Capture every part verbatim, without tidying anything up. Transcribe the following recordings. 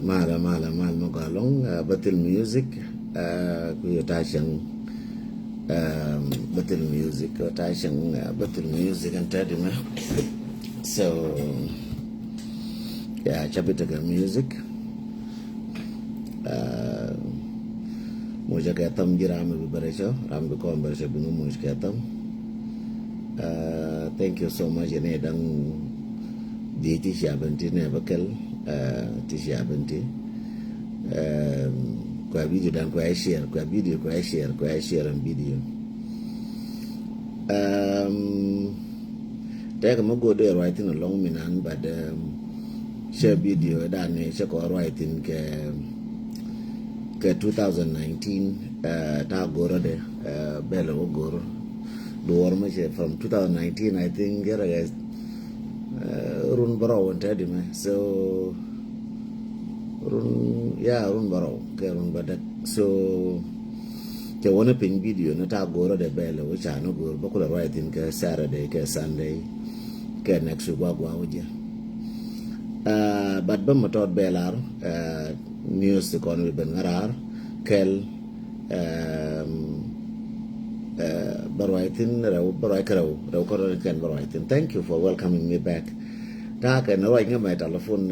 Malɛ, malɛ, malɛ mi gɔaa ɛlɔ̱ŋ, bä thil music ku yɛ ta̱a̱ cäŋ. Bä thil music, ta̱a̱ cäŋ, bä thil music ɛn tɛt imɛ. So, ya, ca bi tekɛ music. Mucɛ kɛ thäm ji̱ ram mi bi bɛrɛ cɔ, ram bi kɔn bɛrɛ cɔ bi ŋä muc kɛ thäm. Thank you so much. Yɛn ɛ da̱ŋ di ti cia ben ti nɛ bä kɛl ti cia ben ti. Kua video dan kua share, kua video kua share, kua share and video. Tɛkɛ mi go̱o̱r dee ruac thin ɛlɔ̱ŋ mi nan, but cɛ video dan ni cɛ kɔ ruac thin kɛ kɛ two thousand nineteen. Ta̱a̱ go̱o̱r ɛ dee bɛl ɛ wä go̱o̱r duɔɔr mi cɛ from two thousand nineteen, I think, gɛrɛ kɛ run bärɔw ɛn tɛt imɛ. So run, ya, run bärɔw kɛ run bädäk. So cɛ wä ni piny video ni ta̱a̱ go̱o̱r ɛ dee bɛl ɛ wä ca ni go̱o̱r bä kulɛ ruac thin kɛ Saturday kɛ Sunday kɛ next week gua̱a̱ gua̱a̱ wä jɛ. But bä mi tɔt bɛl ar news ti kɔn bi ben ŋäraar kɛl. Bä ruac thin rɛw, bä ruac kɛ rɛw, rɛw kɔn kɛn bä ruac thin. Thank you for welcoming me back. Ta̱a̱ kɛn ruac ŋä mɛ telephone.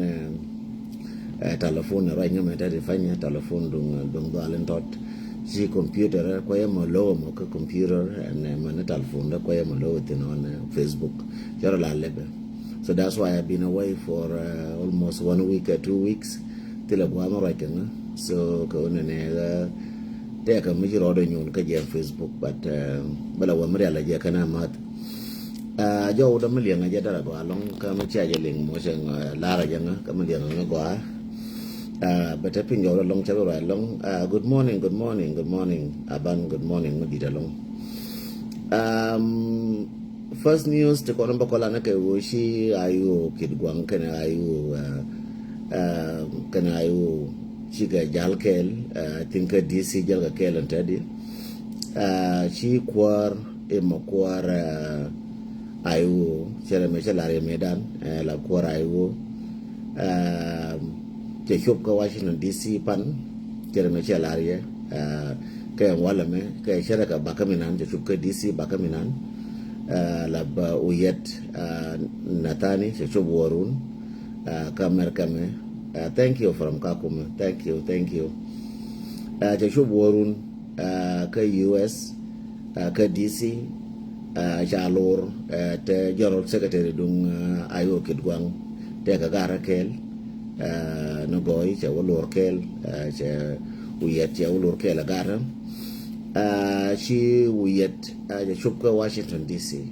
Telephone ruac ŋä mɛ tɛt ifanyɛ telephone duŋ duŋ dhual in tɔt. Ci computer kuayɛ mɔ low mɔ kä computer ɛn mɛ ni telephone dɛ kuayɛ mɔ low thin on Facebook. Cɛ rɔ la lɛpɛ. So that's why I've been away for almost one week or two weeks. Thilɛ gua̱a̱th mi ruac kɛ ŋä. So kɛ wä nɛnɛ ɣä tɛkɛ mi ci rɔɔdɛ nyuun kä jɛ Facebook, but bä la wä mi rial a jɛ kɛn a math. Jɔw dä mi liɛŋ a jɛ dara gɔaa ɛlɔ̱ŋ kä mi cia jɛ liŋ mɔ cɛ ŋä lar a jɛ ŋä kä mi liɛŋ a ŋä gɔaa. Bɛ te piny jɔw dä ɛlɔ̱ŋ cɛ bi ruac ɛlɔ̱ŋ. Good morning, good morning, good morning. Aban, good morning mi dit ɛlɔ̱ŋ. First news ti kɔn bä kɔlan kɛ ɣöö ci I O Kitgwang kɛnɛ I O kɛnɛ I O cikɛ jal kɛɛl. I think kä D C jal kɛ kɛɛl ɛn tɛt di. Ci kuäär imɛ kuäär I O cɛ rɛ mɛ cɛ lar yɛ mɛ dan la kuäär I O. Cɛ cop kä Washington D C pan cɛ rɛ mɛ cɛ lar yɛ. Kɛ walɛ mɛ kɛ cɛ rɛ kɛ bakä mi nan cɛ cop kä D C bakä mi nan. La bä Uyɛt Nathani cɛ cop wä run kä America mɛ. Thank you from Kakuma. Thank you, thank you. Cɛ cop wä run kä U S kä D C. Ca lor te General Secretary duŋ I O Kitgwang tɛkɛ garä kɛɛl. Ni gɔɔy cɛ wä lor kɛɛl. Cɛ Uyɛt cɛ wä lor kɛɛl a garä. Ci Uyɛt cɛ cop kä Washington D C.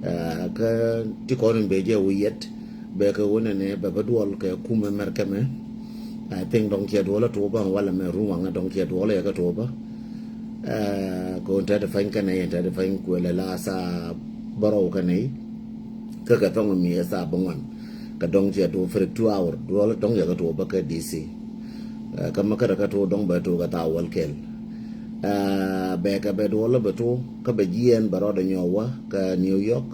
Kä ti kɔn in bee jɛ Uyɛt bɛ kɛ wä nɛnɛ bɛ bä duɔl kɛ kumɛ mɛr kɛmɛ. I think dɔŋ ciɛ duɔl a tuɔbä walɛ mɛ run waŋɛ dɔŋ ciɛ duɔl a yɛ kɛ tuɔbä. Kɛ wä tɛt fany kɛnɛ yɛn tɛt fany kuɛlɛ la saa bärɔw kɛnɛ. Kä kɛ thɔŋ mi ɛ saa bä ŋuan kɛ dɔŋ ciɛ duɔl fɛr two hour duɔl dɔŋ yɛ kɛ tuɔbä kɛ D C. Kä ma kärɛ kä tuɔk dɔŋ bɛ tuɔk kɛ thaa wäl kɛl. Bɛ kɛ bɛ duɔl bɛ tuɔk kä bɛ jiɛn bɛ rɔɔdɛ nyɔk wä kä New York.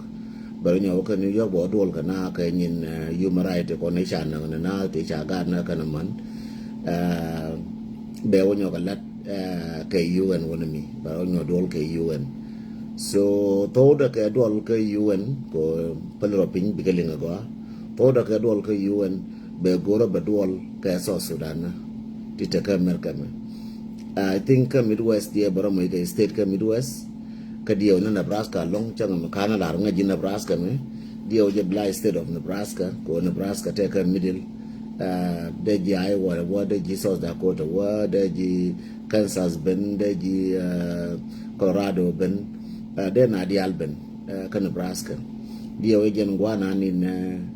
Bɛ rɔ nyɔk wä kä New York bɛ wä duɔl kɛ na kɛ nyin human right kɔn i̱ ca näk ni na ti ca gaat na kɛn män. Bɛ wä nyɔk kɛ lat kɛ U N wä ni mi bɛ wä nyɔk duɔl kɛ U N. So thok dɛ kɛ duɔl kɛ U N kɛ pɛl rɔ piny bikɛ liŋ agɔa. Thok dɛ kɛ duɔl kɛ U N bɛ go̱rä bɛ duɔl kɛ South Sudan na ti te kä America mɛ. I think kä Midwest diɛ bɛ rɔ mɔc kɛ state kä Midwest. Kä diɛw ni Nebraska lɔŋ cäŋ mi ka̱n lar ŋäc ji̱ Nebraska mi diɛw jɛ bla state of Nebraska kɛ wä Nebraska tɛ kä middle. Dee ji̱ Iowa wä dee ji̱ South Dakota wä dee ji̱ Kansas ben dee ji̱ Colorado ben. Dee na diaal ben kä Nebraska. Diɛw jɛ jɛn gua̱a̱ na nin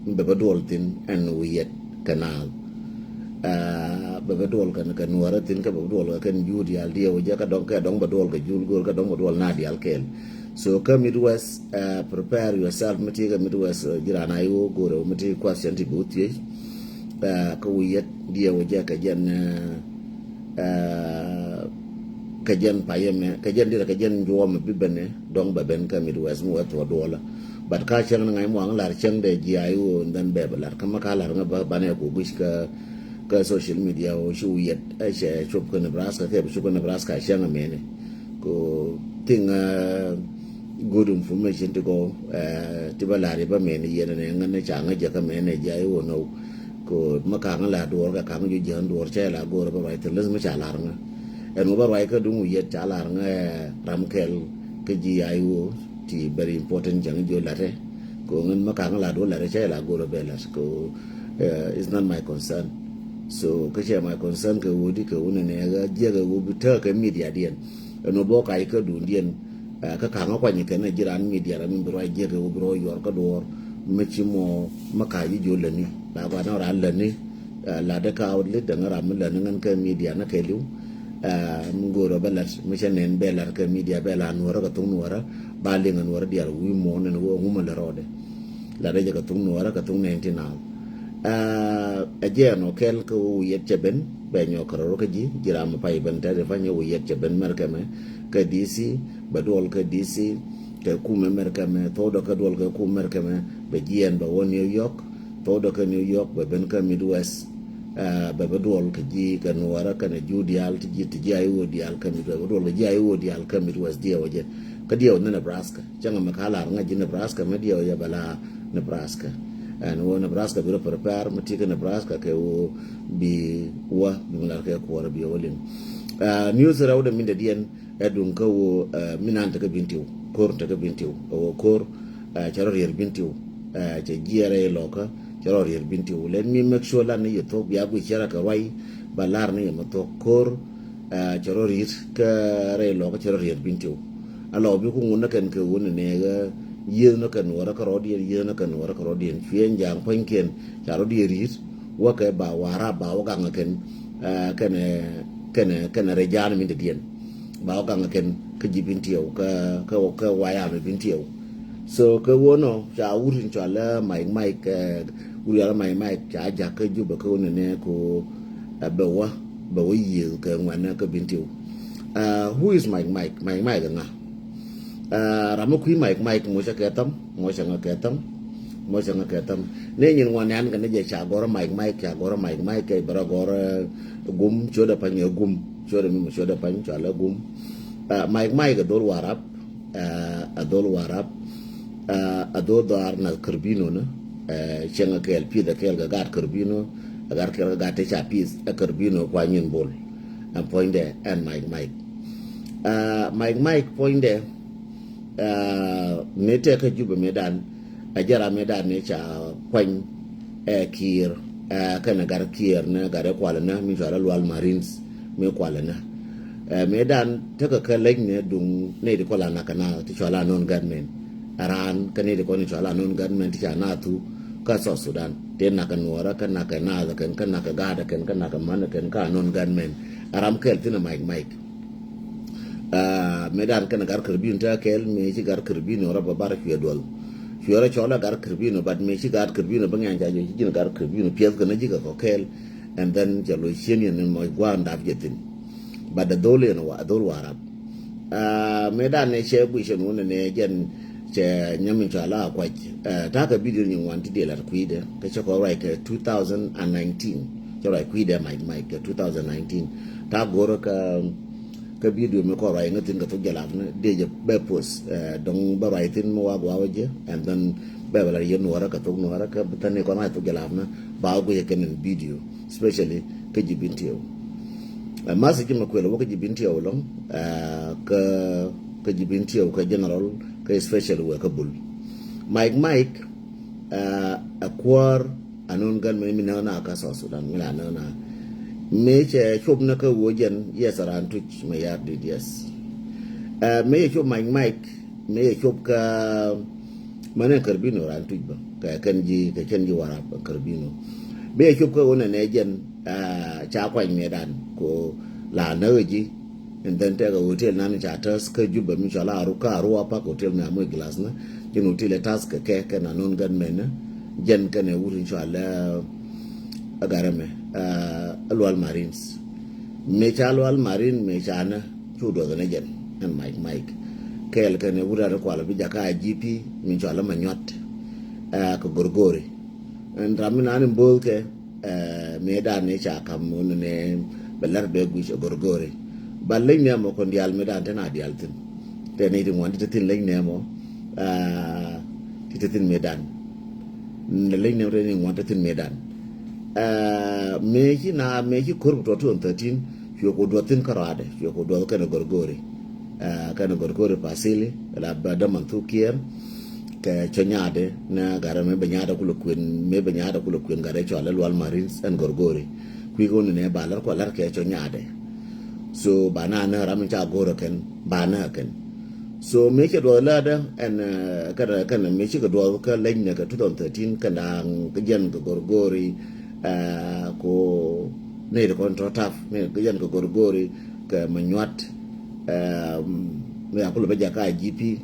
bɛ bä duɔl thin ɛn wi̱i̱ yɛt kɛ naath. Bɛ bä duɔl kɛn kɛ nuɔrä thin kä bɛ bä duɔl kɛ kɛn juut diaal diɛw jɛ kä dɔŋ kɛ dɔŋ bɛ duɔl kɛ juul go̱o̱r kä dɔŋ bɛ duɔl na diaal kɛɛl. So kä Midwest prepare yourself mi ti kä Midwest jiran a iwä go̱o̱r mi ti question ti bi wä thiec. Kä wi̱i̱ yɛt diɛw jɛ kɛ jɛn kɛ jɛn payɛ mɛ kɛ jɛn dirɛ kɛ jɛn juɔmɛ bi bɛnɛ dɔŋ bɛ ben kä Midwest mi wɛ thuɔ duɔlä. But ka cäŋ ni ŋa̱c muaŋ lar cäŋ dɛ ji̱ a iwä then bɛ bɛ lar kä ma ka lar ŋä bä banɛ ku guic kä Ɛ social media ɔ ci wi̱i̱ yɛt ɛ cɛ cop kä Nebraska kɛ bi cop kä Nebraska cäŋ amɛni. Ko thing good information ti gɔ ti bä la̱r i̱ bä mɛni yɛn ɛn ɛ ŋän ca ŋä jɛ kä mɛni jɛ i̱ wä nɔw. Ko mä ka̱ŋ la duɔr kɛ ka̱ŋ ju jɛ duɔr cɛ la go̱r bä ruac thil lith mi ca la̱r ŋä. Ɛn wä bä ruac kä duŋ wi̱i̱ yɛt ca la̱r ŋä ram kɛl kä ji̱ I O ti very important cäŋ ji̱ latɛ. Ko ŋän mä ka̱ŋ la duɔr latɛ cɛ la go̱r bä lat ko it's not my concern. So kä cɛ my concern kɛ wä di kɛ wä nɛ nɛ ɣä jiɛk ɛ wä bi tääk kɛ media diɛn. Ɛn wä bä kac kä duun diɛn kä ka̱ŋ kuany kɛn ɛ ji̱ raan media ram in bi ruac jiɛk ɛ wä bi ruac yuɔr kä duɔr. Mä ci mɔ mä ka̱c ji̱ jiɔ lätni la gɔaa nɔ raan lätni. Lat dee ka̱wä lit däŋ ram mi lätni ŋän kɛ media nä kɛ li̱w. Mi go̱o̱r ɔ bä lat mi cä nɛn bɛ lat kɛ media bɛ la nuɔrä kɛ thok nuɔrä ba liŋ ɛ nuɔrä diaal wi̱i̱ muɔ̱ɔ̱n ɛn wä ŋumä lɛ rɔɔdɛ. La rɛc kɛ thok nuɔɔrä kɛ thok nɛn ti naath. Ɛ jɛɛn ɔ kɛl kä wä wi̱i̱ yɛt cɛ ben bɛ nyɔk kärɔr kä ji̱ ji̱ ram mi pay ben tɛt i̱ pany wä wi̱i̱ yɛt cɛ ben mɛr kɛmɛ kɛ D C bɛ duɔl kɛ D C kɛ kumɛ mɛr kɛmɛ thokdɔ kɛ duɔl kɛ kum mɛr kɛmɛ bɛ jiɛɛn bɛ wä New York. Thokdɔ kɛ New York bɛ ben kä Midwest. Bɛ bɛ duɔl kɛ ji̱ kɛ nuɔɔrä kɛnɛ ji̱ diaal ti ji̱ ti ji̱ I O diaal kɛ Midwest bɛ duɔl kɛ ji̱ I O diaal kɛ Midwest diɛw ɔ jɛ kä diɛw ni Nebraska. Cäŋ mi ka lar ŋa̱c ji̱ Nebraska mi diɛw yɛ bɛ la Nebraska. Ɛn wä Nebraska bi rɔ prepare mi ti kɛ Nebraska kɛ wä bi wä bi mi lar kɛ kuɔrɛ bi wä liŋ. News rɛw dɛ min dɛ diɛn ɛ duŋ kä wä mi nan tekɛ bin tiw ko̱r tekɛ bin tiw ɛ wä ko̱r. Cɛ rɔ riɛr bin tiw cɛ jiɛɛrɛ ilɔkä cɛ rɔ riɛr bin tiw let mi make sure lan ni yɛ thok bia gui cɛ rɛ kɛ ruay ba lar ni yɛ mi thok ko̱r. Cɛ rɔ riɛr kä rɛ ilɔkä cɛ rɔ riɛr bin tiw. A lɔ bi ku ŋun nä kɛn kɛ wun ni nɛ ɣä yieth nä kɛn wä rä kä rɔɔdiɛn yieth nä kɛn wä rä kä rɔɔdiɛn cuɛ njaŋ puɔ̱nykiɛn ca rɔɔdiɛn ri̱t. Wä kɛ ba Warap ba wä gaŋ kɛn kɛn kɛn kɛn rɛ ja̱a̱n mi dɛ diɛn ba wä gaŋ kɛn kä ji̱ bin tiɛw kä kä wayam bin tiɛw. So kä wä nɔ ca wur in cɔal lɛ Mike Mike wur yɔal lɛ Mike Mike ca ja̱k kä Jubɛ kä wä nɛ nɛ ko bɛ wä bɛ wä yieth kɛ ŋuɛnɛ kä bin tiɛw. Who is Mike Mike? Mike Mike ŋa? Ram mi kui̱ Mike Mike mucä kɛ thäm mucä ŋä kɛ thäm mucä ŋä kɛ thäm. Ni nyin ŋuan yan kɛ ni jɛ ca gɔrä Mike Mike ca gɔrä Mike Mike kɛ bɛ rɔ gɔrä gum ciötdɛ pa̱ny ɛ gum ciötdɛ mi mucä ciötdɛ pa̱ny cɔal ɛ gum. Mike Mike ɛ dhol Warap. Ɛ dhol Warap. Ɛ dhol dhɔaar nath Kärbino ni. Cieŋ ɛ kɛɛl pi̱th ɛ kɛɛl kɛ gaat Kärbino ɛ gaat kɛɛl kɛ gaat te ca pi̱th ɛ Kärbino kua nyin bol. Ɛn puɔ̱nydɛ ɛn Mike Mike. Mike Mike puɔ̱nydɛ mëë tɛk kä Jubɛ mëëdan. Ɛ jɛ ram mëëdan ni ca kuany ɛ Kiir ɛ kɛnɛ gat Kiir ni gat ɛ kualɛ ni mi cɔal ɛ Lual Marines mi kualɛ ni. Ɛ mëëdan tekɛ kɛ lec ni duŋ ni di kɔla nakä na ti cɔal a non gatmen. Ɛ raan kä ni di kɔn ni cɔal a non gatmen ti ca na thu kä South Sudan ti nakä nuɔrä kä nakä nath kɛn kä nakä gaat kɛn kä nakä man kɛn kä a non gatmen. Ɛ ram kɛl thin ɛ Mike Mike. Mëëdan kɛn gat Kärbino te kɛɛl mëë ci gat Kärbino rɔ bä bar cuɛ duɔl. Cuɛ rɔ cɔl a gat Kärbino but mëë ci gat Kärbino bä ŋɛn ca jɔ ci ji̱n gat Kärbino piɛth kɛn ji̱ kɛ kɔ kɛɛl. And then cɛ lo̱c cien yɛn ni mɔc gua̱a̱n dap jɛ thin. But a dhol yɛn wa a dhol Warap. Mëëdan ni cɛ guic cɛ nuun ni jɛn cɛ nyam in cɔal a kuac. Ta̱a̱ kɛ video ni ŋuan ti diɛ lat kui̱dɛ kɛ cɛ kɔ ruac kɛ two thousand and nineteen. Cɛ ruac kui̱dɛ Mike Mike kɛ two thousand nineteen. Ta̱a̱ go̱rä kɛ kä video mi kɔn ruac ŋä thin kɛ thok jalap ni dee jɛ bɛ post. Dɔŋ bɛ ruac thin mi wa gua̱a̱ wä jɛ and then bɛ bɛ la yɛ nuɔrä kɛ thok nuɔrä kɛ bi thani kɔn ruac thok jalap ni ba wä guic kɛ kɛn in video especially kä ji̱ bin tiɛw. Message mi kuɛl wä kä ji̱ bin tiɛw lɔŋ kä kä ji̱ bin tiɛw kä general kä especially wɛ kä bul. Mike Mike ɛ kuäär. Anun gan mi mi näk na ka South Sudan mi la näk na. Mi cɛ cop na ka wo jɛn yes aran tuc mi yar dit yes. Mi cɛ cop Mike Mike mi cɛ cop ka mani Kärbino ran tuc ba kɛ kɛn ji kɛ kɛn ji Warap Kärbino. Mi cɛ cop ka wo nɛ nɛ jɛn ca kuany mi dan ko la näk ji. And then tɛk a hotel nan ca täs kä Jubɛ mi cɔal a Aru kä Aru a pak hotel mi a moc glass na. Jɛn hotel ɛ täs kɛ kɛ kɛn a non gatmen na. Jɛn kɛn ɛ wut in cɔal a garɛ mɛ a Lual Marines. Mi ca Lual Marine mi ca na cu duɔth na jɛn ɛn Mike Mike. Kɛɛl kɛn ɛ wut a ri kual bi jaka a G P mi cɔal a ma nyuat. Kɛ gorgori ɛn ram mi nan in both kɛ Mëëdan ni ca kam wun ni bɛ lɛr bɛ guic ɛ Gorgori. Ba leny nɛmɔ kɔn diaal mëëdan te na diaal thi̱n. Te ni ti ŋuan ti te thi̱n leny nɛmɔ. Ti te thi̱n mëëdan. Ni leny nɛmɔ te ni ŋuan te thi̱n mëëdan. Mëë ci na mëë ci ko̱r bi tɔt ti ɣän thirteen cuɛ ku duɔth thi̱n kärɔadɛ cuɛ ku duɔth kɛn ɛ Gorgori. Kɛn ɛ Gorgori Pasili la bɛ däman thuk kiɛɛr. Kɛ cɔ nyaatdɛ nɛ gat rɛ mëë bɛ nyaatdɛ kulɛ kuën mëë bɛ nyaatdɛ kulɛ kuën gat rɛ cɔal ɛ Lual Marines ɛn Gorgori. Kui̱ kɛ wun ni nɛ ba lär kɔ lär kɛ cɔ nyaatdɛ. So ba na nɛ ram in ca go̱o̱r ɛ kɛn ba nɛ ɛ kɛn. So mëë cɛ duɔth läätdä ɛn kɛn kɛn mëë cikɛ duɔth kä leny nɛ kɛ two thousand thirteen kɛn da̱a̱ŋ kä jɛn kɛ Gorgori. Ko nɛy ti kɔn tɔ̱ tap nɛy kä jɛn kɛ Gorgori kɛ mɛ nyuat. Mɛ a kulɛ bä jak ka I G P.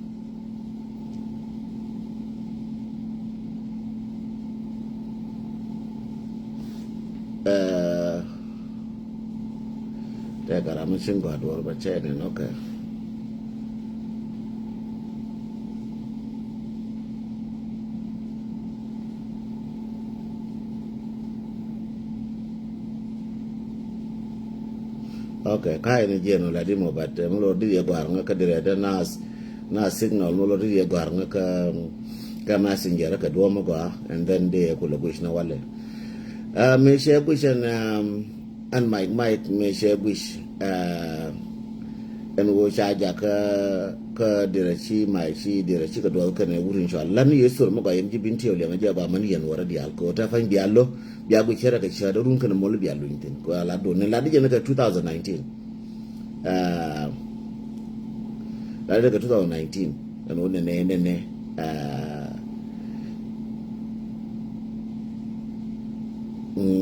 Tɛ ka ram mi cin gɔaa duɔr ba cɛ ni nɔkɛ. Ok, ka̱ in jiɛn wala di mɔ, but mi lor di yɛ gɔ̱a̱r ŋä kä dirɛ dɛ nas nas signal mi lor di yɛ gɔ̱a̱r ŋä kä kä messenger kä duɔ̱m gɔ̱a̱ and then di yɛ kulɛ guic na walɛ. Mi cɛ guic ɛn ɛn Mike Mike mi cɛ guic ɛn woo ca jak kä kä dirɛ ci Mike ci dirɛ ci kɛ duɔth kɛn ɛ wut in cɔal lan yɛ thor mi gɔ̱a̱ yɛn ji̱ bin tiɛw liɛŋ jɛ gɔ̱a̱ mɛn yɛn wä rɛ diaal kɛ wä tɛ pany bia lo̱. Bia guic cɛ rɛ kɛ cɛ dee run kɛn mol bia luny thin kɛ la duɔn ni la di jɛ ni kɛ two thousand nineteen. La di kɛ two thousand nineteen ɛn wä nɛnɛ nɛnɛ.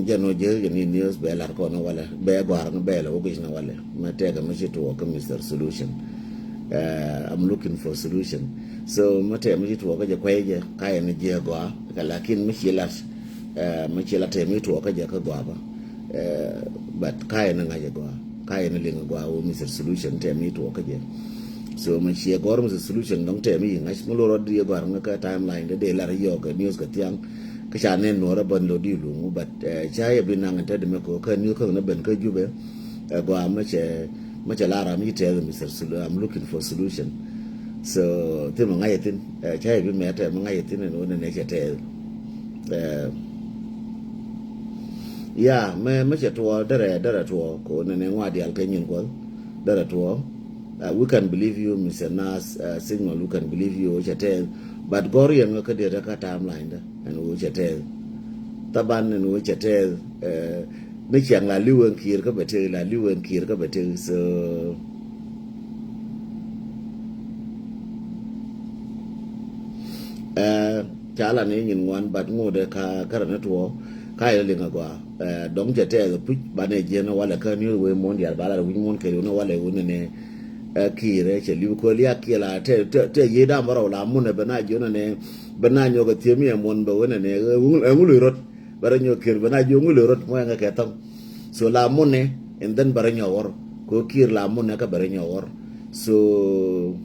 Jɛ nɔ jɛ jɛ ni news bɛ lar kɔn walɛ bɛ gɔar ni bɛ la wä guic ni walɛ mɛ tɛkɛ mi ci tuɔ kɛ Mister Solution. I'm looking for solution. So mɛ tɛkɛ mi ci tuɔ kɛ jɛ kuɛ jɛ ka yɛ ni jɛ gɔa kɛ lakin mi ci lar. Mɛ ci la tɛm mi tuɔɔkä jɛ kä gɔaa bä. But ka yɛn ŋa̱c ɛ gɔaa ka yɛn liŋ ɛ gɔaa wä Mister Solution tɛm mi tuɔɔkä jɛ. So mɛ ciɛ gɔr Mister Solution dɔŋ tɛm mi ŋa̱c mi lor rɔt di ɛ gɔaa ŋä kä timeline dee dee lar yɔɔk ɛ news kä thiaŋ. Kä ca nɛn nuɔrä bän lo di luŋ but ca yɛ bi naŋ ɛ tä di mɛ ko kä news kä ŋä ben kä Jubɛ. Ɛ gɔaa mɛ cɛ mɛ cɛ lar am yi tɛth Mister Solution, I'm looking for solution. So thim ɛ ŋa̱c ɛ thin ca yɛ bi mɛ tɛm ɛ ŋa̱c ɛ thin ɛn wä nɛ nɛ cɛ tɛth. Ya mɛ mɛ cɛ tuɔɔk derɛ derɛ tuɔɔk ko nɛnɛ ŋua dial kɛ nyin kuɔth. Derɛ tuɔɔk. We can believe you Mister Nas signal we can believe you cɛ tɛth. But gɔr yɛn kä diɛ tɛ kä timeline dɛ ɛn wä cɛ tɛth. Thaban ɛn wä cɛ tɛth. Ni ciaŋ la liw ɛn kiir kä bɛ tɛth la liw ɛn kiir kä bɛ tɛth so. Ca la ni nyin ŋuan but ŋut ɛ ka kärɛ ni tuɔɔk. Ka yɛ liŋ agɔaa dɔŋ cɛ tɛth puc banɛ jiɛn walɛ kä ni wee muɔn dial ba la wi̱ny muɔn kɛri wun walɛ wun ni. Kiir ɛ cɛ liw kɔ liak kiɛ la tɛ tɛ tɛ yiëë dam bärɔw la mun ɛ bɛ na jiɔn ni bɛ na nyɔk ɛ thiemi ɛ muɔn bɛ wun ni ɛ ŋul ɛ rot. Bɛ rɔ nyɔk kiir bɛ na jiɔn ŋul ɛ rot mɔ ɛ ŋɛ kɛ thäm. So la mun ni and then bɛ rɔ nyɔk ɣɔr ko kiir la mun ni kä bɛ rɔ nyɔk ɣɔr. So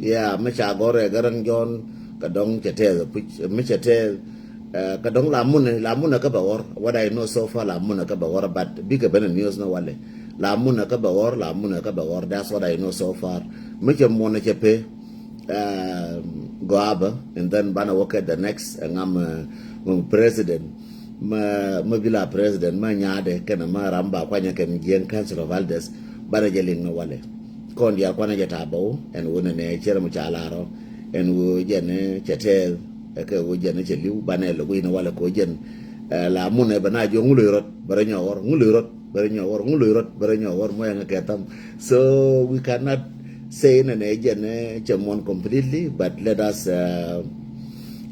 ya mi ca gɔr ɛ gɛrɛŋ jɔn kɛ dɔŋ cɛ tɛth puc mi cɛ tɛth. Kɛ dɔŋ la mun la mun kä bɛ ɣɔr what I know so far la mun kä bɛ ɣɔr but bikɛ ben news ni walɛ. La mun kä bɛ ɣɔr la mun kä bɛ ɣɔr that's what I know so far. Mi cɛ muɔn cɛ pe. Gɔabä and then banɛ wä kɛ the next ɛ ŋam president. Mä mä bi la president mä nyaadɛ kɛnɛ mä ram ba kuanyɛ kɛn jiɛn council of elders. Banɛ jɛ liŋ ni walɛ. Kɔn diaal kuanɛ jɛ ta̱a̱ bä wä ɛn wä nɛnɛ cɛ rɛ mi ca lar ɔ ɛn wä jɛn cɛ tɛth. Ɛ kɛ wä jɛn cɛ li̱w banɛ lɛ gui̱n walɛ kɛ wä jɛn. La munɛ bɛ na jiɔ ŋulɛ rɔt bɛ rɛ nyɔk ɣɔr ŋulɛ rɔt bɛ rɛ nyɔk ɣɔr ŋulɛ rɔt bɛ rɛ nyɔk ɣɔr mɔ ɛŋɛ kɛ tham. So we cannot say nɛnɛ jɛn cɛ muɔn completely but let us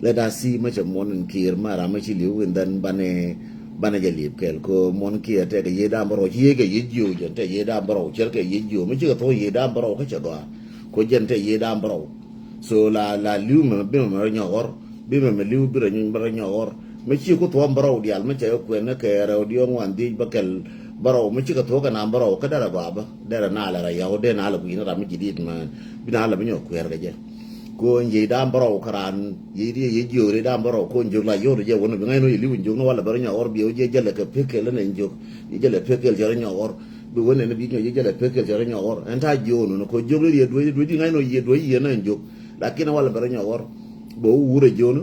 let us see mɛ cɛ muɔn in kiir ma ram mɛ ci li̱w and then banɛ banɛ jɛ li̱p kɛl ko muɔn kiir tɛ kɛ yiee dam bärɔw ci yiee kɛ yiee jiö jɛn tɛ yiee dam bärɔw cɛl kɛ yiee jiö mɛ ci kɛ thok yiee dam bärɔw kä cɛ gɔaa. Ko jɛn tɛ yiee dam bärɔw. So la la li̱w mɛ bi mɛ mɛ rɛ nyɔk ɣɔr bi mɛ mɛ li̱w bi rɛ nyɔk bärɛ nyɔk ɣɔr. Mɛ ci ku thuɔ̱m bärɔw diaal mɛ cɛ kɛ kuɛn kɛ rɛw diɔ̱ɔ̱ŋ wan dhiec bä kɛl. bärɔw mi cikɛ thuɔ̱k kɛ nam bärɔw kä derɛ gɔaa bä derɛ naalɛ rɛy yɔw dee naalɛ gui̱n ram mi ji̱ di̱t mään bi naalɛ bi nyɔk kuɛɛr kɛ jɛ. Ko̱n jiɛc da̱a̱m bärɔw kä raan jiɛc diɛ jiɛc jiööri da̱a̱m bärɔw ko̱n jiök la yot jɛ wun bi ŋa̱c ni wä yɛ li̱w in jiök ni walɛ bärɛ nyɔk ɣɔr bi wä jiɛ jälɛ kɛ pek kɛl ni in jiök jiɛ jälɛ pek kɛl cɛ rɛ nyɔk ɣɔr bi wä nɛn bi nyɔk jiɛ jälɛ pek kɛl cɛ rɛ nyɔk ɣɔr ɛn ta̱a̱ jiöön wun ko̱ jiök ni riɛ duec duec di ŋa̱c ni wä yɛ duec yɛ ni in jiök. Lakin walɛ bɛ rɔ nyɔk ɣɔr bɛ wä wur ɛ jiön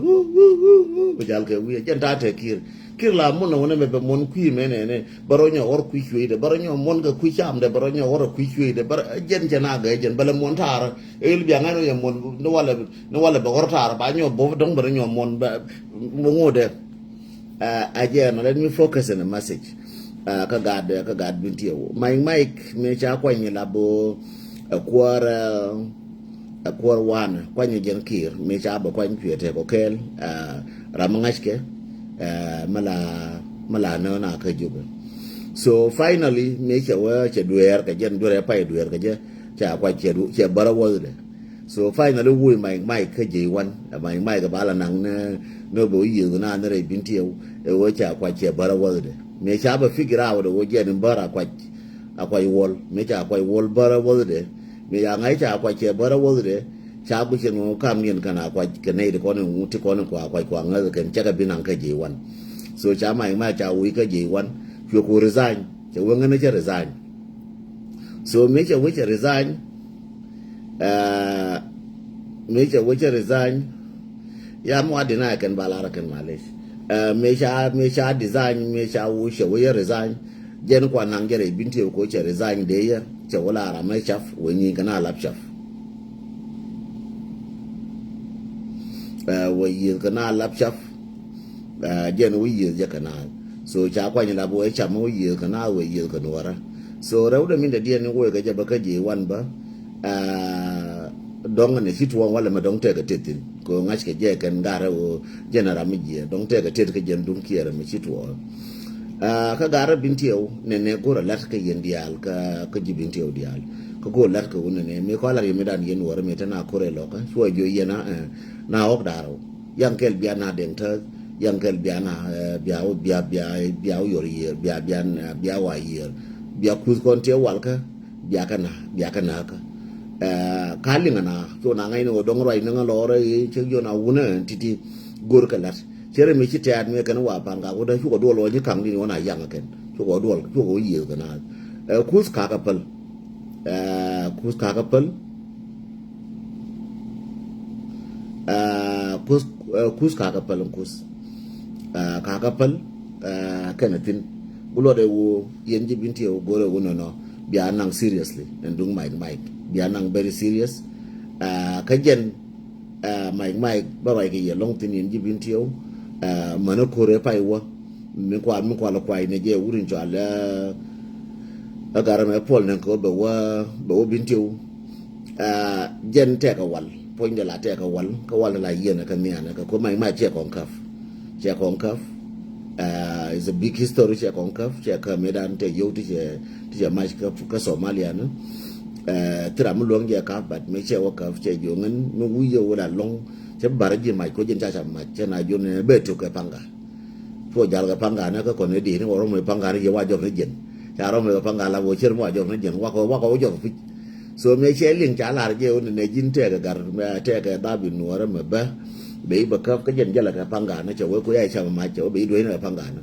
bɛ jal kɛ wi̱i̱ jɛn ta̱a̱ tɛ ki̱i̱r. Ki̱i̱r la mun na wä nɛ mɛ bɛ muɔ̱n kui̱ mɛ nɛnɛ bɛ rɔ nyɔk ɣɔr kui̱ cueydɛ bɛ rɔ nyɔk muɔ̱n kɛ kui̱ camdɛ bɛ rɔ nyɔk ɣɔr ɛ kui̱ cueydɛ bɛ jɛn cɛ na gɛ jɛn bɛ lɛ muɔ̱n ta̱a̱rä. Ɛ ɣil bia ŋa̱n rɔ yɛ muɔ̱n ni walɛ bɛ ɣɔr ta̱a̱rä ba nyɔk bo̱p dɔ̱ŋ bɛ rɔ nyɔk muɔ̱n bɛ ŋotdɛ. A jɛ nɔ let me focus in a message. Kä gat kä gat Bintiɛw Mike Mike mëë ca kuany la bo ɛ kuɔr ɛ kuɔr wanɛ kuany jɛn Kiir mëë ca bɛ kuany cuɛ tɛk ɔ kɛɛl. Ram ŋa̱ckɛ mɛ la mɛ la nä na kä Jubɛ. So finally mëë cɛ wä cɛ dueer kɛ jɛn dueer ɛ pay dueer kɛ jɛ ca kuac cɛ bärä wäthdɛ. So finally wuy Mike Mike kä jiɛc wan Mike Mike ba la naŋ ni ni bɛ wä yiëth na ni rɛy Bintiɛw. Ɛ wä ca kuac cɛ bärä wäthdɛ mëë ca bɛ figure out ɛ wä jiɛn in bär a kuac a kuac wuɔl mëë ca kuac wuɔl bärä wäthdɛ. Mëë ca ŋa̱c ca kuac cɛ bärä wäthdɛ. Ca guic kɛn ŋuɔ kam niɛn kɛn a kuac kɛ nɛy ti kɔn in ti kɔn in kua kuac kua ŋäth kɛn cɛ kɛ bi naŋ kä jiɛc wan. So ca Mike Mike ca wuy kä jiɛc wan cuɛ ku resign cɛ wä ŋän cɛ resign. So mëë cɛ wä cɛ resign. Mëë cɛ wä cɛ resign. Ya mi wa deny kɛn ba lar kɛn malec. Mëë ca mëë ca design mëë ca wä cɛ wä yɛ resign. Jɛn kua naŋ jɛ rɛy Bintiɛw ko cɛ resign dee yɛ cɛ wä la ram mɛ cap wä nyiŋ kɛn a lap cap. Wä yiëth kɛn a lap cap. Jɛn wä yiëth jɛ kɛn a so ca kuany lap wä cap mɛ wä yiëth kɛn a wä yiëth kɛn wärä. So rɛw dɛ min dɛ diɛn ni wä kɛ jɛ bä kä jiɛc wan bä. Dɔŋ ni ci tuɔɔŋ walɛ mɛ dɔŋ tɛkɛ tethin kɛ ŋa̱ckɛ jɛ kɛn garɛ wä jɛn ram mi jiɛ dɔŋ tɛkɛ tet kä jɛn duŋ kiɛrɛ mɛ ci tuɔɔŋ. Kä garɛ Bintiɛw nɛnɛ go̱rɛ lat kä yɛn diaal kä ji̱ Bintiɛw diaal. Kä go̱rɛ lat kä wun nɛnɛ mi kɔla ri mi dan yɛn wärɛ mi te na korɛ lɔkä cuɔ jiɔ yɛn a na ɣɔk darɛ wä. Yaŋ kɛl bia na deŋ täth yaŋ kɛl bia na bia bia bia bia wä yɔr yiër bia bia bia wa yiër. Bia kuth kɔn tiɛ walkä bia kä na bia kä na kä. Ka liŋ ana cuɔ na ŋa̱c ni wä dɔŋ ruac ni ŋa lɔrɛ cɛ jiɔ na wunä titi go̱r kɛ lat. Cɛ rɛ mi ci tɛ̈t mi kɛn wa paŋ ka wä dä cukɛ duɔl wä ci kaŋ di ni wä na yaŋ kɛn cukɛ wä duɔl cukɛ wä yiëth kɛ na. Kuth kakä päl. Kuth kakä päl. Kuth kuth kakä päl kuth kakä päl. Kɛn a thin. Bi luɔt ɛ woo yɛn ji̱ Bintiɛw go̱rɛ woo nɔnɔ bia naŋ seriously ɛn duŋ Mike Mike bia naŋ very serious. Kä jɛn Mike Mike bä ruac kɛ yɛ lɔŋ thin yɛn ji̱ Bintiɛw. Mänä ko̱rɛ pay wä mi kual mi kual kuay ni jɛ wut in cual. Ɛ garɛ mɛ puɔl ni kɛ bɛ wä bɛ wä Bintiɛw. Jɛn tɛkɛ wal puɔ̱nydɛ la tɛkɛ wal kä wal la yiɛn kä nhianɛ kä ko̱ Mike Mike cɛ kɔn käp. Cɛ kɔn käp. Is a big history cɛ kɔn käp cɛ kä mëëdan tɛ yio̱w ti cɛ ti cɛ mac kä Somalia ni. Thira mi luɔ̱ŋ jɛ käp but mi cɛ wä käp cɛ jiɔŋ in mi wi̱i̱ yɛ wä la lɔŋ cɛ bar ji̱ mac ko̱ jɛn ca ca mac cɛ na jiɔn in bɛ tuk kɛ paŋga. Puɔ jal kɛ paŋga ni kä kɔn ni di̱i̱t ni wä rɔm mi paŋga ni yɛ wa jɔp ni jɛn. Ca rɔm mi kɛ paŋga la wä cɛr mi wa jɔp ni jɛn wakɔ wakɔ wä jɔp pi̱c. So mëë cɛ liŋ ca lar jɛ wä ni nɛ ji̱n tɛkɛ gar tɛkɛ dhap in nuɔrɛ mɛ bä. Bɛ i̱ bɛ käp kä jɛn jälɛ kɛ paŋga ni cɛ wä ku ya i̱ cam mac cɛ wä bɛ i̱ duec ni kɛ paŋga ni.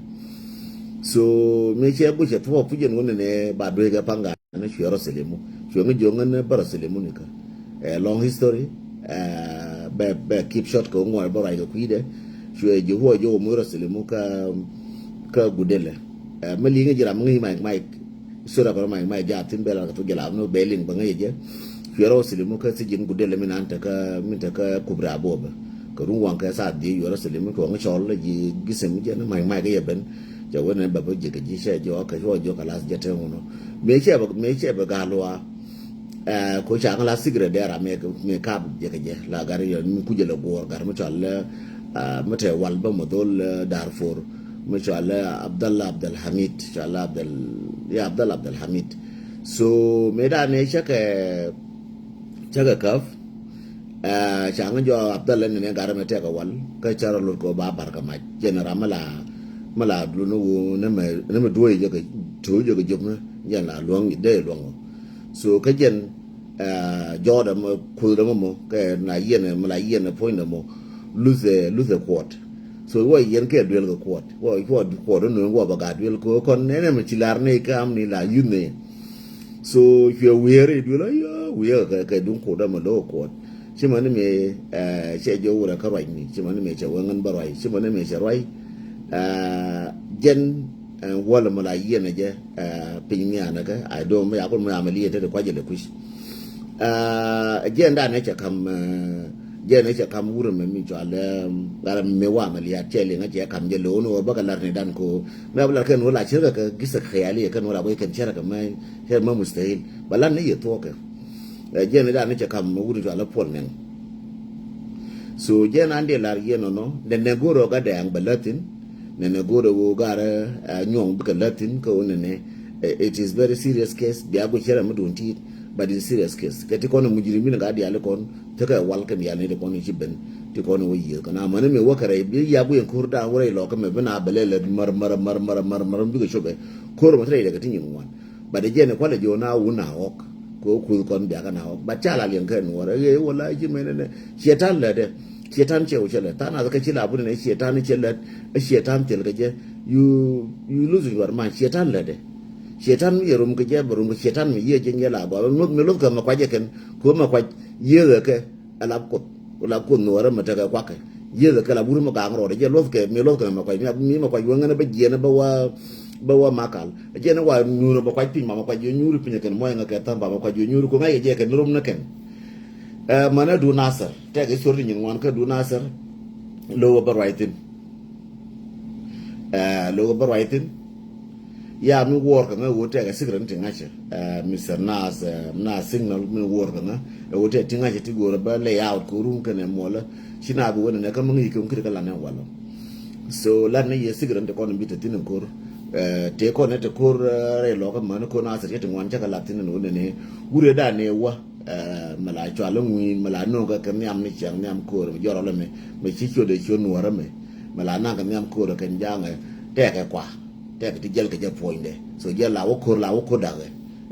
So mëë cɛ guic cɛ thuɔɔk puc jɛn wä ni nɛ ba duec kɛ paŋga ni cuɛ rɔ silimu cuɛ ŋä jiɔŋ ŋä ni bä rɔ silimu ni kä. Ɛ long history. Bɛ bɛ keep short kɛ wä ŋuɔr bä ruac kɛ kui̱dɛ. Cuɛ ji̱ huɔ ji̱ wä muc rɔ silimu kä kä gudɛlɛ. Mɛ liŋ ji̱ ram ŋäc Mike Mike. Sura kɔn Mike Mike jaa thin bɛ lar kɛ thok jɛ lam ni bɛ liŋ bɛ ŋäc jɛ. Cuɛ rɔ silimu kä sijin gudɛlɛ min an te kä min te kä Kubra Bobɛ. Kɛ run waŋ kɛ sa dhieec cuɛ rɔ silimu kɛ waŋ cɔl ji̱ gisim jɛ ni Mike Mike kɛ yɛ ben. Cɛ wen ni bɛ bä ji̱ kɛ ji̱ cɛ ji̱ ɔ kɛ cuɔ ji̱ ɔ kɛ las jɛ te ŋun ɔ. Mëë cɛ bɛ mëë cɛ bɛ gaa luaa. Ko ca ŋa la secret dɛ ram mi kap jɛ kɛ jɛ la gar yɛ mi kucɛ lɛ guɔr gar mi cɔl lɛ mi tɛ wal bä mi dhol Darfur mi cɔl lɛ Abdallah Abdul Hamid cɔl lɛ Abdul ya Abdallah Abdul Hamid. So mi dan ni cɛ kɛ cɛ kɛ käp. Ca ŋa jɔ Abdallah ni ni gar mi tɛ kɛ wal kä ca rɔ lot ko ba bar kɛ mac jɛ ni ram mi la mi la dul ni wu ni mi duoy jɛ kɛ Tuucä kɛ jop ni jɛn la luäŋ dee luäŋ ɔ. So kä jɛn jɔɔdɛ mɔ kuth dɛ mɔ mɔ kɛ na yiɛn mɛ la yiɛn puɔ̱ny dɛ mɔ luth ɛ luth ɛ kuɔt. So wä yiɛn kɛ duel kɛ kuɔt wä kuɔt kuɔt dɛ nuŋ wä bɛ gat duel kɛ kɔn nɛnɛ mɛ ci lar ni kam ni la yuth ni. So cuɛ wiɛɛr i̱ duel a yä wiɛɛr kɛ kɛ duŋ kuɔt dɛ mɔ lo̱k kuɔt. Ci mani mi cɛ jɛ wurɛ kä ruac ni ci mani mi cɛ wä ŋän bä ruac ci mani mi cɛ ruac. Jɛn wäl mɔ la yiɛn jɛ piny ni anɛ kɛ a dom mi yakul mi amɛ liɛ te di kuac jɛ lɛ kui̱c. Jɛn dan cɛ kam jɛn cɛ kam wurɛ mɛ mi cual ɣara mi wa amɛ liat cɛ liŋ cɛ kam jɛ lo̱n wä bä kɛ lar ni dan ko mɛ bä lar kɛn wä la cir kɛ kɛ gisɛ kɛ yali kɛn wä la kui̱ kɛn cɛr kɛ mɛ cɛr mɛ mustahil bä lar ni yɛ thuɔkɛ. Jɛn dan cɛ kam wurɛ cual puɔl nɛŋ. So jɛn an dee lar yɛn nɔnɔ nɛnɛ go̱rɛ ɔ gat dɛɛŋ bɛ lät thi̱n. Nɛnɛ go̱rɛ ɣöö gat rɛ nyuɔ̱ŋ bikɛ lät thi̱n kä ɣöö nɛnɛ. It is very serious case bia guic cɛ rɛ mi duun ti̱i̱t. But it's serious case kɛ ti kɔn ɛ mujrimin gat diaal ikɔn tekɛ wal kɛn diaal ni ti kɔn i̱ ci ben ti kɔn ɛ wä yiëë kɛn amäni mi wä kɛ rɛy bi ya guic ɛn ko̱r daan wä rɛy lɔkä mɛ bi na bɛ lɛ lät mär mär mär mär mär mär bikɛ copɛ. Ko̱r mɛ ti rɛy dɛ kɛ ti nyin ŋuan. But jɛn ɛ kualɛ jiɔ na wun na ɣɔk. Kɛ wä kuth kɔn biakä na ɣɔk but ca la liɛŋ kɛ nuɔr ɛ ɣee wä la ji̱ mɛn ɛnɛ. Cietan lät ɛ cietan cɛ wä cɛ lät than ath kɛ ci la bun ɛnɛ cietan cɛ lät. Ɛ cietan thil kɛ jɛ. You you lose your mind cietan lät ɛ. Cietan mi yɛ rom kɛ jɛ bɛ rom kɛ cietan mi yiëë jɛ nyɛ la gɔl mi loth kɛ mɛ kuac ɛ kɛn kɛ wä mɛ kuac yiëë kɛ. Ɛ la kuoth ɛ la kuoth nuɔrɛ mɛ tekɛ kuakɛ. Yiëë kɛ la wur mɛ gaŋ rɔɔdɛ jɛ loth kɛ mi loth kɛ mɛ kuac mi mɛ kuac wä ŋänɛ bä jiɛnɛ bä wä. Bä wä makal jiɛnɛ wa nyuur bä kuac piny mamä kuac yɛ nyuur piny kɛn muɔc ŋä kɛ tha̱m bamä kuac yɛ nyuur ku ŋa̱c yɛ jɛ kɛn rom ni kɛn. Ɛ mänä du nasir tɛk i̱ cuɔr ti nyin ŋuan kä du nasir. Lo̱k bä ruac thi̱n. Ɛ lo̱k bä ruac thi̱n. Ya mi wuɔr kɛ ŋä ɣöö tɛk ɛ sikirɛn ti ŋa̱cä. Ɛ Mister Nas ɛ Nas Signal mi wuɔr kɛ ŋä ɛ ɣöö tɛk ti ŋa̱cä ti go̱o̱rä bä lay out kɛ rum kɛnɛ muɔlä. Ci na bi wä nɛnɛ kä mi ŋi̱i̱c kɛ ŋi̱i̱c kɛ lan ɛ walɔ. So lan ni yɛ sikirɛn ti kɔn bi te thi̱n in ko̱r. Ɛ tëë kɔn ɛ te ko̱r rɛy lɔkä män ko̱r Nasir cɛ ti ŋuan cä kɛ lat thi̱n in wä nɛnɛ wurɛ dan ɛ wä. Mɛ la cual iŋui̱n mɛ la no̱o̱ŋ kɛ kɛ nhiam ni ciaŋ nhiam ko̱o̱r mɛ jɔrɔ lɛ mɛ mɛ ci ciöt ɛ ciöt nuɔ̱ɔ̱rä mɛ. Mɛ la naŋ kɛ nhiam ko̱o̱r ɛ kɛn ja̱a̱ŋ ɛ tɛɛkɛ kua. Tɛɛkɛ ti jɛl kɛ jɛ puɔ̱nydɛ so jɛl la wä ko̱o̱r la wä ko̱o̱r dakɛ.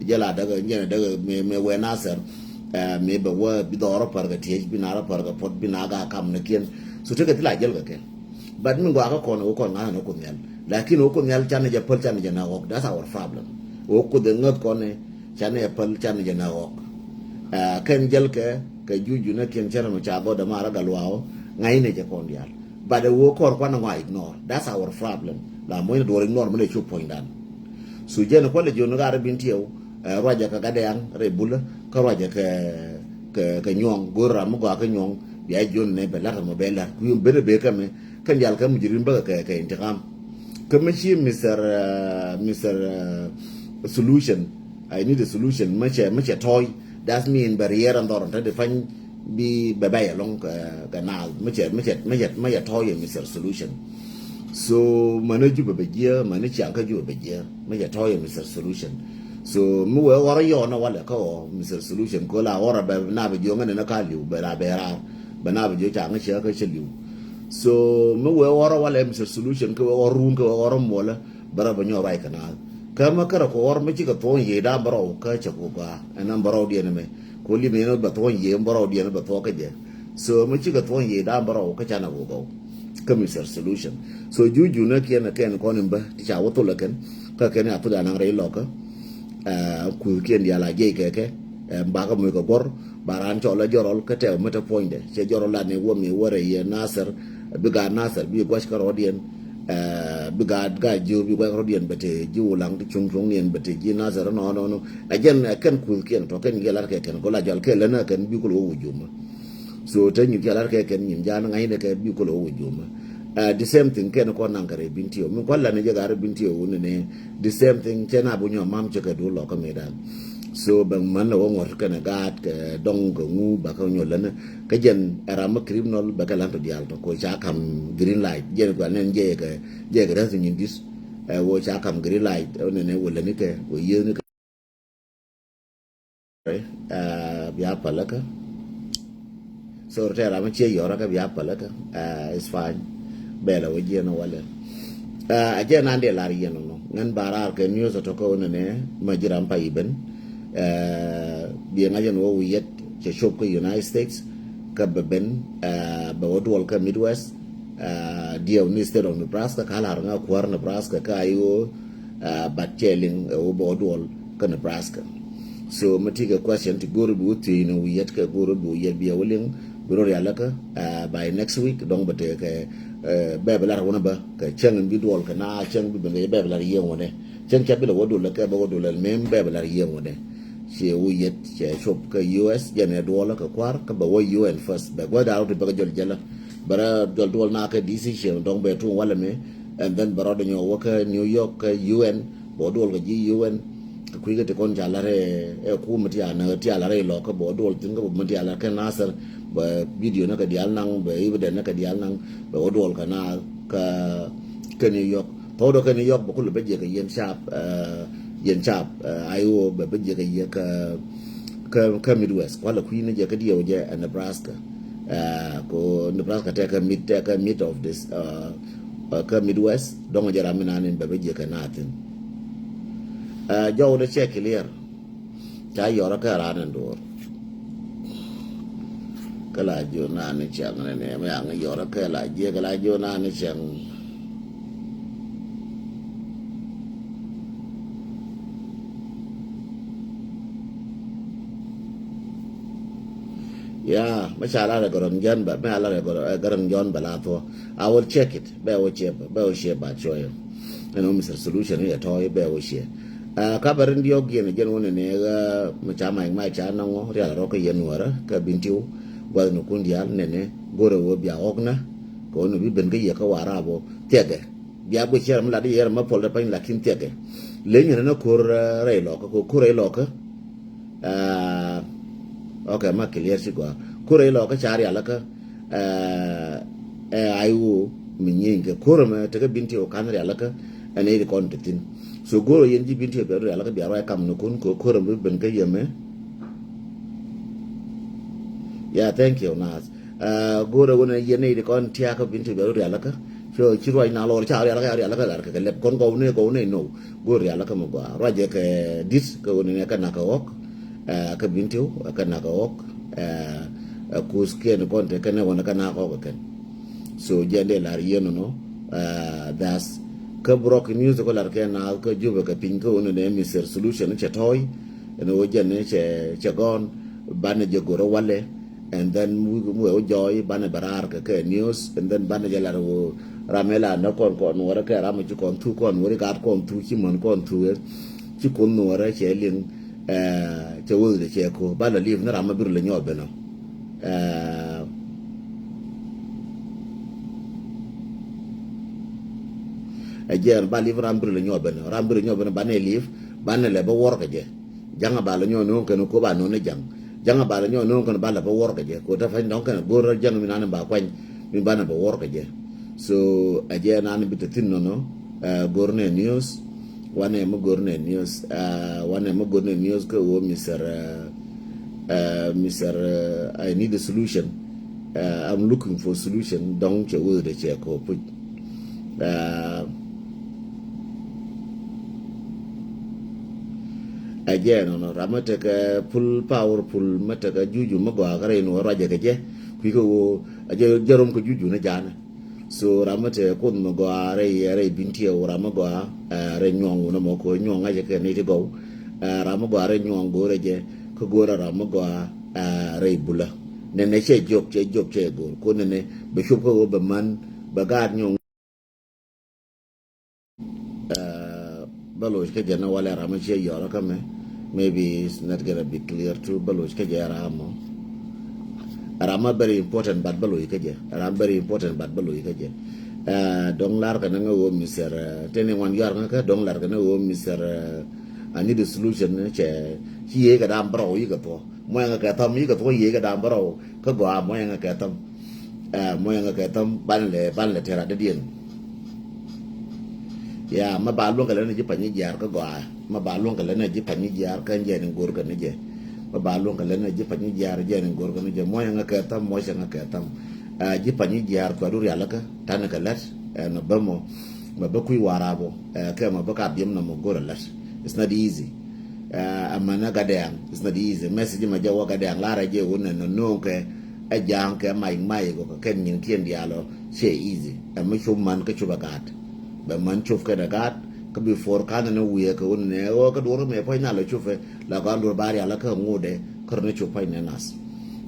Jɛl la dakɛ jɛn ɛ dakɛ mɛ mɛ wɛ Nasir. Mɛ bɛ wä bi dhɔɔrä pär kɛ tiec bi naarä pär kɛ puɔt bi naarä ka kam ni kiɛn. So tekɛ ti la jɛl kɛ kɛ. But mi gɔaa kä kɔn ɛ wä kɔn ŋa̱th ni wä kuoth nhial. Lakin wä kuoth nhial canɛ jɛ päl canɛ jɛ na ɣɔk that's our problem. Wä kuoth ɛ ŋäth kɔn ɛ. Canɛ jɛ päl canɛ jɛ na ɣɔk. Kɛn jäl kɛ kɛ juju nɛ kiɛn cɛ rɛm ca gɔt dämaar a gal waw. Ŋa̱cnɛ jɛ kɔn diaal. But ɛ wä kɔr kuan ŋɔa ignore that's our problem. La muɔ̱cnɛ duɔr ignore mi lɛ cu puɔ̱nydan. Su jɛn kualɛ jiön gat rɛ bin tiɛw. Ruacɛ kɛ gat dɛɛŋ rɛ bulä kä ruacɛ kɛ kɛ kɛ nyuɔ̱ŋ go̱r ram mi gɔaa kä nyuɔ̱ŋ. Bia jiön nɛ bɛ lat rɛ mɔ bɛ lat ku yum ben ɛ bee kɛmɛ. Kɛn diaal kä mujirim bäkɛ kɛ kɛ intikam. Kä mi ci Mister Mister Solution. I need a solution mi cɛ mi cɛ tɔ̱ɔ̱c. That mean bɛ riɛɛr ɛn dhɔr ɛn te di pany. Bi bɛ bɛy ɛlɔŋ kɛ kɛ naath mi cɛ mi cɛ mi cɛ mi cɛ tɔ̱ɔ̱c ɛ Mister Solution. So mani Jubɛ bɛ jiɛ mani ciaŋ kä Jubɛ bɛ jiɛ mi cɛ tɔ̱ɔ̱c ɛ Mister Solution. So mi wee ɣɔr yɔɔn ɛ walɛ kä ɣɔɔ Mister Solution ko la ɣɔr ɛ bɛ na bɛ jiɔŋ ɛn ɛn ɛ ka liw bɛ la bɛ raar. Bɛ na bɛ jiɔ ca ŋä ciɛ kä cɛ liw. So mi wee ɣɔr walɛ Mister Solution kä wee ɣɔr ruun kä wee ɣɔr muɔlä. Bɛ rɔ bɛ nyɔk ruac kɛ naath kä mi kärɛ kɛ ɣɔr mi cikɛ thuɔ̱ŋ yiëë da̱a̱m bɛ rɔw kä cɛ kuk gɔaa ɛn na̱m bɛ rɔw diɛn ɛmɛ. Ko lim yɛn bɛ thuɔ̱ŋ yiëë bɛ rɔw diɛn bɛ thuɔ̱k kä jɛ. So mi cikɛ thuɔ̱ŋ yiëë da̱a̱m bɛ rɔw kä canɛ kuk gɔw. Kä Mister Solution so juju nä kiɛn ɛ kɛn kɔn in bä ti ca wä thol ɛ kɛn. Kä kɛn a thol a naŋ rɛy lɔkä. Kuth kiɛn diaal a jiɛc kɛ kɛ. Bakä muc kɛ guɔ̱r. Ba raan cɔl ɛ jɔrɔl kä tɛk mi te puɔ̱nydɛ cɛ jɔrɔl la ni wä mi wä rɛy yɛ Nasir. Bi gaat Nasir bi gua̱c kä rɔɔdiɛn. Bi gaat gaat jiö bi gua̱c kä rɔɔdiɛn bɛ te ji̱ Wulaŋ ti cuŋ cuŋ niɛn bɛ te ji̱ Nasir nɔ nɔ nɔ. Ɛ jɛn ɛ kɛn kuth kiɛn tɔ kɛn yɛ lat kɛ kɛn gola jɔl kɛ lɛ na kɛn bi kul wä wä jumä. So te nyin kialar kɛ kɛn nyin jan ŋa̱cnɛ kɛ bi kolo wä jomä. The same thing kɛn kɔn naŋ kɛ rɛ bin tiyo mi kual lani jɛ gar bin tiyo wuni ni. The same thing cɛ na bu nyɔ mam cɛ kɛ du lɔ kä mi dan. So bɛ man wä ŋɔt kɛn gaat kɛ dɔŋ kɛ ŋu ba kɛ nyɔ lani kɛ jɛn ɛram mi criminal bɛ kɛ lan to dial to ko ca kam green light jɛn kual nen jɛ kɛ jɛ kɛ rɛs nyin dis. Ɛ wä ca kam green light wuni ni wä lani kɛ wä yieth ni kɛ. Bia päläkä. Sorry tɛ ram ciɛ yɔrä kä bia päläkä. It's fine. Bɛlɛ wä jiɛn walɛ. A jiɛn an dee lar yɛn nɔ. Ŋän ba raar kɛ news ɔ tɔkä wä nɛnɛ ma ji̱ ram pay i̱ ben. Biɛ ŋa̱c ɛn wä wi̱i̱ yɛt cɛ cop kä United States kä bɛ ben bɛ wä duɔl kä Midwest. Diɛw ni state of Nebraska ka lar ŋa kuäär Nebraska kä a i̱ wä bat cɛ liŋ ɛ wä bɛ wä duɔl kä Nebraska. So mi ti kɛ question ti go̱o̱r bi wä thiec ni wi̱i̱ yɛt kɛ go̱o̱r bi wä yɛt biɛ wä liŋ bi rɔ rialikä by next week dɔŋ bɛ tekɛ bɛ bɛ lar wä ni bä kɛ cäŋ in bi duɔl kɛ na cäŋ bi ben kɛ bɛ bɛ lar yiëŋ wä ni. Cäŋ ca bi lɛ wä duɔl kɛ bɛ wä duɔl mem bɛ bɛ lar yiëŋ wä ni. Ci wä yɛt cɛ cop kä U S jɛn ɛ duɔl kɛ kua̱r kä bɛ wä U N first bɛ gua̱th daal wä ti bɛ kɛ jɔl jɛlä. Bɛ rɔ jɔl duɔl na kɛ D C cieŋ dɔŋ bɛ tuŋ walɛ mi. And then bɛ rɔ dɔ nyɔ wä kä New York kä U N bɛ wä duɔl kɛ ji̱ U N. Kɛ kui̱ kä ti kɔn ca lar ɛ kum ti a nä ti a lar ɛ lɔ kä bɛ wä duɔl thin kä bɛ mi ti a lar kɛ Nasir bɛ video nä kɛ dial naŋ bɛ evidence nä kɛ dial naŋ bɛ wä duɔl kɛ na kä kä New York. Thok dɔ kä New York bɛ kulɛ bɛ jiɛ kɛ yɛn cap yɛn cap a i̱ wä bɛ bɛ jiɛ kɛ yɛ kä kä kä Midwest kualɛ kui̱ ni jɛ kä diɛw jɛ ɛ Nebraska. Ko Nebraska tɛ kä mid tɛ kä mid of this kä Midwest dɔŋ jɛ ram mi nani bɛ bɛ jiɛ kɛ na thin. Jɔw ni cɛ clear. Ca yɔrä kɛ ran in duɔr. Kä la jiö naan ni cɛŋ ni nɛɛm yaŋ yɔrä kɛ la jiɛ kɛ la jiö naan ni cɛŋ. Ya mɛ ca la rɛ gɔrɔn jɔn bɛ mɛ a la rɛ gɔrɔn jɔn bɛ la thuɔ. I will check it. Bɛ wä ciɛ bɛ wä ciɛ ba cuɔyɔ. Ɛn wä Mister Solution yɛ tɔ̱ bɛ wä ciɛ. Ka bɛ rin diɔk yɛn jɛn wä nɛnɛ ɣä mi ca mac mac ca nɔŋɔ rial rɔ kä yɛn wärä kä Bintiu. Guath ni kun dial nɛnɛ go̱rɛ wä bia ɣɔk na. Kɛ wä ni bi ben kä yɛ kä Warap wä thiɛkɛ. Bia guic cɛ ram lat yɛ ram ma pɔl dɛ pany lakin thiɛkɛ. Leny ni na ko̱r rɛy lɔkä ko̱r rɛy lɔkä. Ok ma clear ci gɔaa. Ko̱r rɛy lɔkä ca rial kä. Ɛ a i̱ ɣöö mi nyieny kɛ ko̱r ɛmɛ tekɛ Bintiu kan rialikä. Ɛn i̱ ti kɔn ti thi̱n. So go̱o̱r ɔ yɛn ji̱ Bintiu bɛ rialikä bia ruac kam ni kun kɛ ko̱r ɛmɛ bi ben kä yɛmɛ. Ya thank you Nas. Go̱o̱r ɛ wun ɛ yɛn i̱ ti kɔn tiakä Bintiu bɛ rialikä. So ci ruac na lɔr ca rialikä ya rialikä lar kɛ kɛ lɛp kɔn gɔw ni gɔw ni now. Go̱o̱r rialikä mi gɔaa ruac ɛ kɛ di̱t kɛ wun ɛ kɛ nak kɛ ɣɔk. Kä Bintiu kä nak ɣɔk. Ɛ kuth kiɛn kɔn te kɛn ɛ wän kä nak ɣɔk kɛn. So jɛn dee lar yɛn nɔ. That's kä brok news kɔ lar kɛ na kä Jubɛ kɛ piny kä wän nɛ Mister Solution cɛ tɔy. Ɛn wä jɛn cɛ cɛ gɔn banɛ jɛ gorɛ walɛ. And then mu wɛ wä jɔy banɛ bɛ rar kɛ kɛ news and then banɛ jɛ lar wä ramɛ la na kɔn kɔn wä rɛ kɛ ramɛ ci kɔn thu kɔn wä ri gat kɔn thu ci män kɔn thu. Ci kun nuɔrɛ cɛ liŋ. Cɛ wä de cɛ ko ba la live ni ram ma bir la nyɔ beno. Ɛ jɛ ba live ram bir la nyɔ beno ram bir la nyɔ beno ba ne live ba ne lɛ ba wor kɛ jɛ. Jaŋ a ba la nyɔ no̱o̱ŋ kɛn ko ba no̱o̱ŋ ni jaŋ. Jaŋ a ba la nyɔ no̱o̱ŋ kɛn ba la ba wor kɛ jɛ ko ta fa̱ny dɔŋ kɛn go̱r jaŋ mi nan ba kuany mi ba ne ba wor kɛ jɛ. So ɛ jɛ nan bi te thin nɔnɔ. Go̱r ne news. Wanɛ mi go̱r nɛ news wanɛ mi go̱r nɛ news kä wä Mister Mister I need a solution. I'm looking for solution dɔŋ cɛ wä de cɛ kɔ puc. Ɛ jɛ nɔnɔ ramä tekɛ pul powerful mä tekɛ juju mä gɔaa kä rɛy nuɔ ruacɛ kɛ jɛ kui̱ kä wä. Ɛ jɛ jɛ rom kä juju ni janɛ. So ram mi te kuoth mi gɔaa rɛy rɛy Bintiɛw ram mi gɔaa rɛy Nyuɔŋ wun ɛmɔ ko Nyuɔŋ ŋa̱cɛ kɛ ni ti gɔw. Ram mi gɔaa rɛy Nyuɔŋ go̱o̱rɛ jɛ kä go̱o̱rɛ ram mi gɔaa rɛy Bulä. Nɛnɛ cɛ jiɔk cɛ jiɔk cɛ go̱o̱r ko nɛnɛ bɛ cop kä ɣöö bɛ man bɛ gaat Nyuɔŋ. Bä loc kä jɛ ni walɛ ram mi ciɛ yɔrä kä mɛ. Maybe it's not gonna be clear too bä loc kä jɛ ram mɔ. Ram ma very important but bä loc kä jɛ ram very important but bä loc kä jɛ. Dɔŋ lar kɛ ni ŋä wä Mister teni ŋuan yɔr ŋä kä dɔŋ lar kɛ ni wä Mister I need a solution cɛ ci yee kɛ dam bärɔw yi kɛ thuɔ. Muɔyɛ ŋä kɛ thɔm yi kɛ thuɔ yee kɛ dam bärɔw kä gɔaa muɔyɛ ŋä kɛ thɔm. Muɔyɛ ŋä kɛ thɔm banɛ lɛ banɛ lɛ tɛra dädiɛn. Ya ma ba luɔ̱ŋ kɛ lɛ ni ji̱ panyi jiaar kä gɔaa ma ba luɔ̱ŋ kɛ lɛ ni ji̱ panyi jiaar kä jɛ ni go̱r kɛ ni jɛ. Ma ba luɔ̱ŋ kɛ lɛ ni ji̱ panyi jiaar jɛ ni go̱r kɛ ni jɛ muɔyɛ ŋä kɛ thɔm muɔyɛ ŋä kɛ thɔm. Ji̱ panyi jiaar cuadu rialikä tanɛ kɛ lät ɛn bämɔ. Mɛ bä kui̱ Warap ɔ, kɛ mɛ bä ka biɛm nɔmɔ go̱r a lät. It's not easy. Ɛmɛnɛ Gatdɛɛŋ, it's not easy. Message mɛ jɛ wä Gatdɛɛŋ lar a jɛ wun nɛ nɔ no̱o̱ŋ kɛ ɛ ja̱a̱ŋ kɛ mac mac kɔ kɛ kɛn nyin kiɛn diaal ɔ, cɛ easy. Ɛmɛ cop man kä cop a gaat. Bɛ man cop kɛn a gaat kä before kan ni wiɛ kɛ wun nɛ ɣöö kä duɔr mɛ puɔ̱ny nal ɔ cop ɛ la kɔn duɔr ba rial kä ŋut ɛ kä rɔ ni cop puɔ̱ny nɛ nath.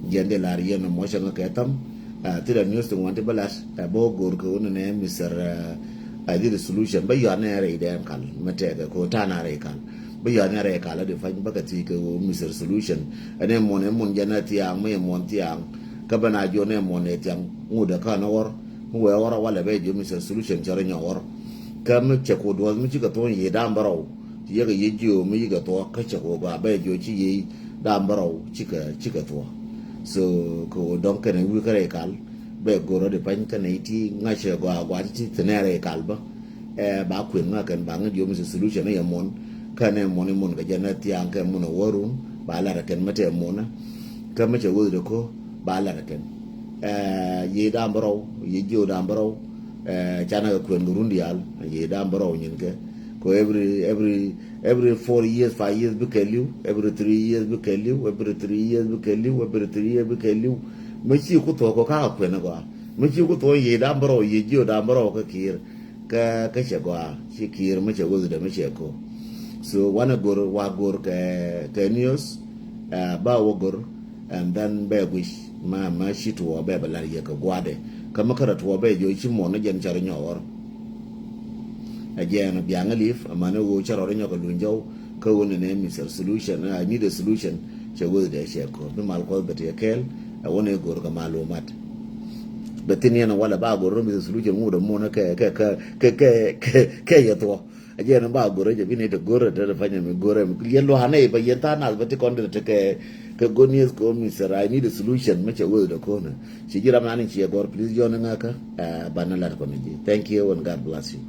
Jiɛn di lar yɛn mɔ cɛ ŋä kɛ tham. Thilɛ news ti ŋuan ti bä lat ɛ bä wä go̱r kɛ wun nɛ Mister Ɛ dhil solution bä yɔanɛ rɛy dɛn kal mɛ tɛkɛ ko ta̱a̱ na rɛy kal. Bä yɔanɛ rɛy kal adi pany bä kɛ thiec kɛ ɣöö Mister Solution. Ɛn ɛ muɔn ɛ muɔn jɛn ɛ thiaŋ mi ɛ muɔn thiaŋ. Kä bä na jiɔn ɛ muɔn ɛ thiaŋ ŋut ɛ ka̱n ɣɔr. Mi wee ɣɔr ɛ walɛ bɛ jiɔ Mister Solution cɛ rɔ nyɔ ɣɔr. Kä mi cɛ ko duɔth mi cikɛ thuɔ̱ŋ yiëë da̱a̱m bä rɔw. Ci yɛkɛ yiëë jiö mi yikɛ thuɔ̱k kä cɛ ko gɔaa bɛ jiɔ ci yiëë da̱a̱m bä rɔw cikɛ cikɛ thuɔ̱k. So kɛ ɣöö dɔ̱ŋ kɛnɛ wi̱i̱ kä rɛy kal. Bɛ go̱r rɔ di pany kɛnɛ iti ŋa̱cɛ gɔaa gɔaa ti ti thinɛ rɛy kal bä. Ɛ ba kuën ŋa kɛn ba ŋä jiom solution yɛ muɔn. Kɛn ɛ muɔn imuɔn kɛ jɛn ɛ thiaŋ kɛ muɔn ɛ wä run ba lar kɛn mɛ tɛ muɔn. Kɛ mɛ cɛ wä di ko ba lar kɛn. Ɛ yiëë da̱a̱m bä rɔw, yiëë jiö da̱a̱m bä rɔw. Ɛ canɛ kɛ kuën kɛ run diaal yiëë da̱a̱m bä rɔw nyin kɛ. Ko every every every four years, five years bikɛ li̱w, every three years bikɛ li̱w, every three years bikɛ li̱w, every three years bikɛ li̱w. Mɛ ci ku thuɔ̱k kɔ ka kuën kɔ. Mɛ ci ku thuɔ̱k yiëë da̱a̱m bä rɔw, yiëë jiö da̱a̱m bä rɔw kä kiir. Kä kä cɛ gɔaa ci kiir mɛ cɛ wä dhidɛ mɛ cɛ ko. So wanɛ go̱r wa go̱r kɛ kɛ news. Ɛ ba wä go̱r. And then bɛ guic ma ma ci tuɔ bɛ bɛ lar yɛ kɛ guadɛ. Kä mɛ kärɛ tuɔ bɛ jɔ ci muɔn ni jɛn cɛ rɔ nyɔɔr. Ɛ jɛn biaŋ ilif amäni ɣöö cɛ rɔ rɔ nyɔk a luny jɔw. Kä ɣöö nɛnɛ Mister Solution, I need a solution. Cɛ ɣöö dɛ cɛ kɔ bi mal kuɔth bɛ ti kɛɛl. Ɛ wä ni go̱r kɛ malumat. Bɛ thin yɛn walɛ ba go̱r rɔ Mister Solution ŋut a muɔn kɛ kɛ kɛ kɛ kɛ kɛ yɛ thuɔ. A jɛ ni ba go̱rɛ jɛ bi ni te go̱rɛ te te panyɛ mi go̱rɛ mi yɛn lua̱a̱ nɛ i̱ ba yɛn tha̱a̱ŋ nath ba ti kɔn te te kɛ kɛ go̱r ni eth ko̱o̱m mi sɛ ray ni te solution mi cɛ wee te ko̱o̱nɛ. Ci ji̱ ram nani ci ɛ gɔ̱r, please jɔn ni ŋäkä. Ɛ ba ni lat kɔn ni ji̱. Thank you and God bless you.